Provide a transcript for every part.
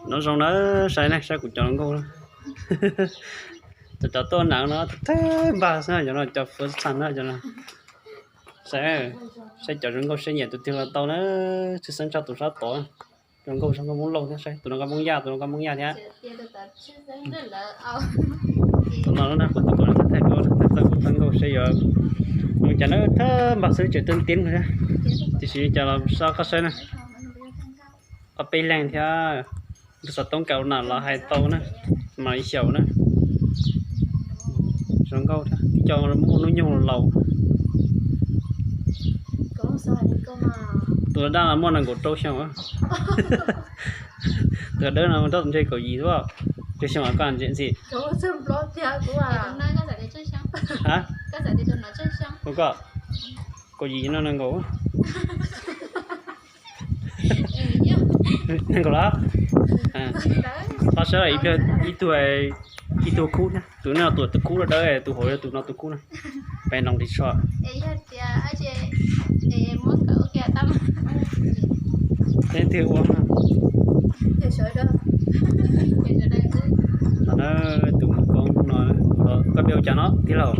Nov zoo na, saib ne, saib kuv cov zoo nkauj na. Cov cov tuaj hnav no thawj npag xwb, cov no cov fwv txha na cov no. Saib, saib cov zoo nkauj seb nyiam tus twg los tau na, tshwj xeeb tshaj tus sab tod. Zoo nkauj zoo nkauj Hmoob Lauj thiab, saib tus no nkauj Hmoob Yaj, tus no nkauj Hmoob Yaj thiab. Tus no lub na kuv tus koj no thaij duab, thaij txoj kuv txoj nkauj seb yuav zoo cas na, thawj npag xwb tseem tub tib thiab. Tiam sis cas los so qab saib na. Ob peb leeg thiab, tus xov tooj kaus na los hais tau na, mam li xyaum na. Zoo nkauj thiab, tib co muaj hnub nyoog laus. Tus daj muaj nees nkaum rau xyoo. Tus dawb no muaj rau ntshe kaum yim xwb, rau xyoo koj ntse ntxim. Ua koj, kaum yim no nees nkaum. Nees nkaum los? Pab saib ib tug, ib tug khub na, tus no tus tus khub dawb, tus hauv yog tus no tus khub na. Peb noo ris tsho. Peb twb ua na. Tus mus koob no, koj peb ua cas no tij laug?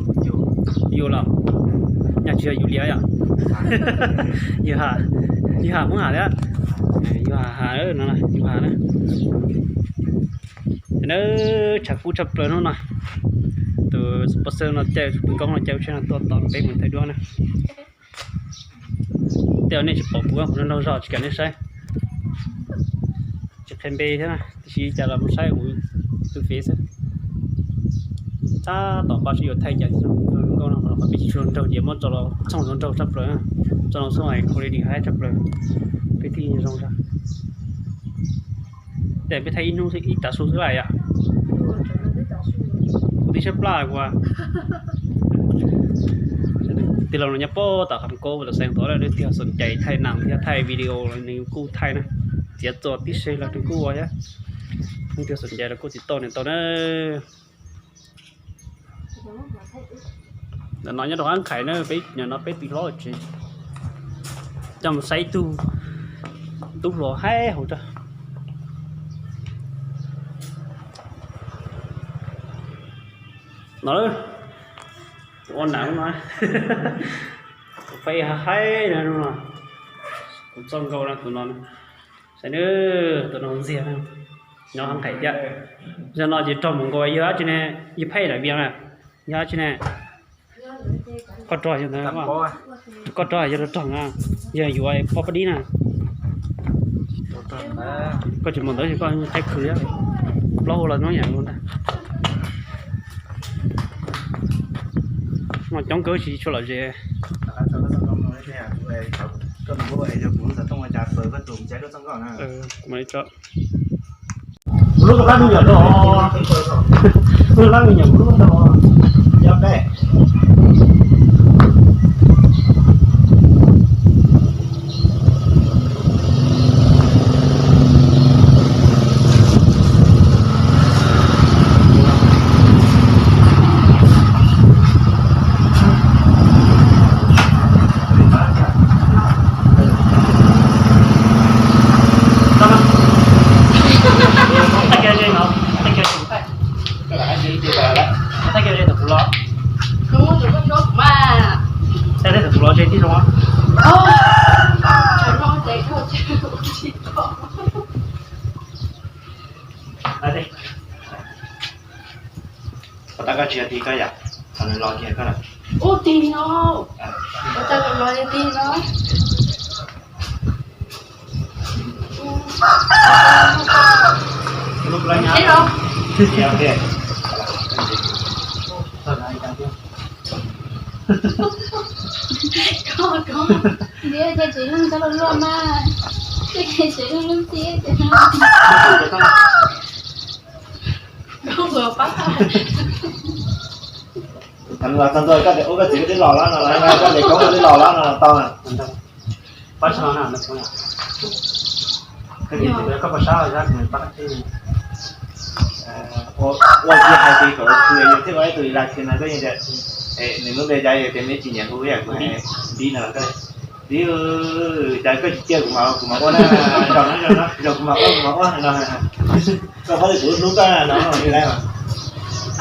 Yus los? Nyaj tsis yog yus liam yom? Yus has, yus has Hmoob has thiab. Yus has has no, yus has na. Na, tshav kub tshaj plaws hnub no. Tus sponsor no caij, tus koob no caij tsheb no tuaj tos peb mus thaij duab na. Tej zaum nej tsis pom kuv, kuv nrog nraug zog tsis kam nej saib. Tsis qhia npe thiab na, tiam sis cas los mus saib kuv tus fev xwb. Tab tom npaj seb yuav thaij cas, nkauj no qhov peb tsis tshua nraug ces muab tso los txhooj zoo nraug tshaj plaws, tso los txhooj quality high tshaj plaws, peb thiaj zoo zog. Tej peb thaij ib hnub ib tav su xwb lawm yom. Kuv tib siab plaj kuv. Tij laug no nyob pob tom Qham Kob, tom Xeev Tov, leej twg xom cai thaij nam thiab thaij video los nws kuj thaij na. Txiav txuas tib se los nws kuj ua thiab. Leej twg xom cai los kuj txiv toj nws tau na. Ntawm no nyob rau Qab Nqhais na, peb nim no peb tus hlob tsev. Coj mus saib ib tug tub hluas haib hauv rau no. Ua nam no, tus fev haib no, kuv txoj nkauj no tus no. Saib nws, tus no ntxiag, nyob Qab Nqhais thiab. Zaum no ces raug mus nkaus, yog dab tsi ne? Yog pheej nam vias na, yog dab tsi ne? Koj rog yog ntawd, koj rog yog rog rog na, yog yuav pob pab dib na. Koj tsis mus ntawd ces koj qaib khwv, plaub hau los nyob yam no ntag. No coob kawg tsis tshua lom zem. Kuv lub tus qab me nyuam rau, lub tus qab me nyuam kuv lub rau, yog peb. Ua tab koj tsis yog tig koj yam, qhov nws los kiag koj lawm. Ub, tig no. Ua tab koj los tig no. Koj, koj, ntiab ces tsev neeg txhob luag luag mas, ces tsev neeg lub txiab ces koj puas pab. Los txog ntua koj tias ub koj txiv twb los lawm no, koj tias koob twb los lawm no tau na. Pab tsis los na, koj puas sab los pab. Ua kiag hais tias kom yus thiaj ua ib tug li kiag no koj yeej tias, nws lub npe cas tias neb tsis nyiam hu ib yam kuv hais Npib no los koj. Txiv, cas koj tsis cia kuv mam, kuv mam ua na, zaum no, zaum no, zaum kuv mam ua, kuv mam ua no. Koj paub tias kuv hlub koj no li lawm.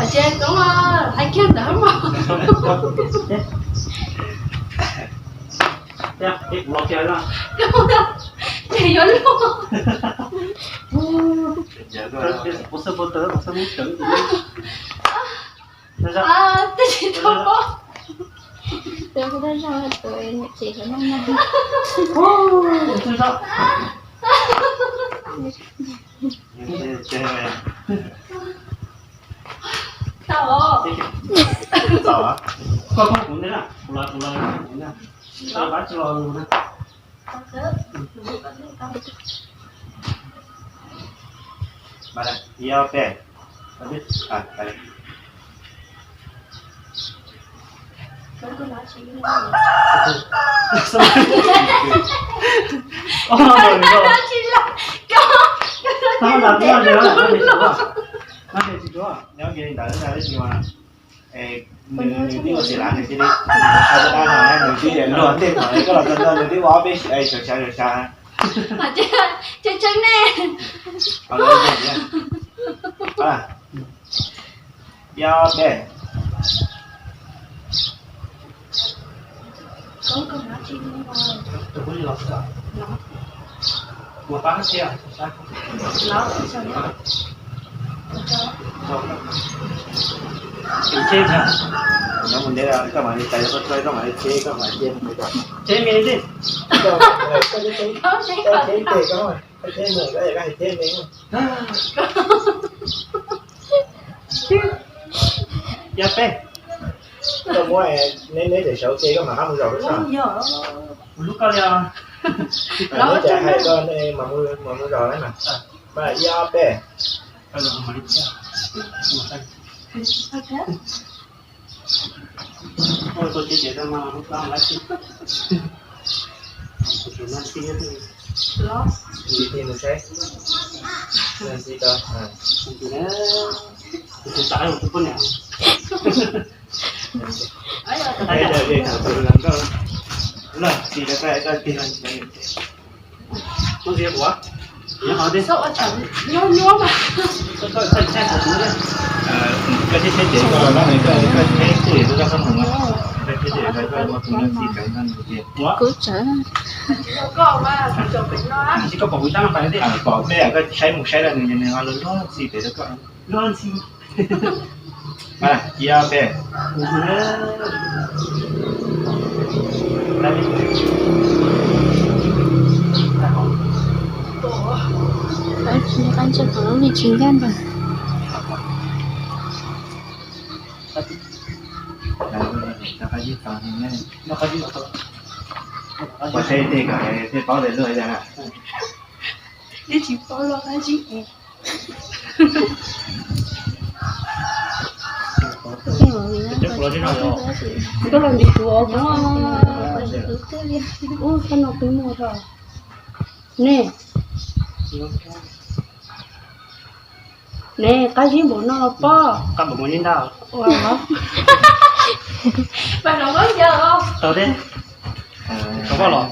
Tsis txhob hais kiag ntawd mas. Ces kuv los kiag na. Ces yuav luag. Kuv xav, kuv xav, kuv xav, kuv xav. Tab sis tau pob. Tus kuv tab zog tus niam txiv lawv noj no. Tau. Koj koj kuv ntej na, kuv los kuv los kuv ntej. Koj pab tsis los lus na. Ib ob peb. Nyob li ntawd, nyob li ntawd, nws twb ua xim lav nws thiaj li, nws twb luag tej thaum koj los txog ntua nws twb ua ob peb xyov xyov xyov. Tseeb tseeb ne. Ib ob peb. Nyob mus ntej, koj mam li tsa koj tsuag, koj mam li cheb, koj mam li cheb. Cheb me li. Koj cheb tes koj, koj cheb mus, koj hais cheb me. Yog peb. Koj muab neb neb cem saud ces koj mam rov mus zaum lub sij hawm. Kuv hlub koj li os. Neb cem hais koj mas mus zaum na. Mas ib ob peb. Ua tus txiv tsev tau mas hlub koj lab tsi. Tus tus noj txij nyob twg. Tus txiv tsev mus saib. Noj txij tau. Tus tus txav tus poj niam. Tus tus noj txij tau. Koj tsheb tsheb ces koj los no, koj tsheb twj ywm rau koj txhob mus no, koj tsheb twj ywm rau koj mus no tsis txawv no ces. Kuv txawv. Tsis koj pom kuv tab no pais thiab. Pom peb koj saib mus saib rau nws, nws ho luag ntxhi pem rau koj. Luag ntxhi. Ib ob peb. Qab ntsej qhov lub me tsis nkaj ntawd. Ua saib tej kom thiaj paub tias luag li cas na. Twb tsis paub luag qab zib es. Koj los ntim kuv os, kuv, ub, koj no kuv mus tho. Ne, ne, qab zib npaum no los pob. Qab npaum li ntawd. Tau thiab. Tau pob los.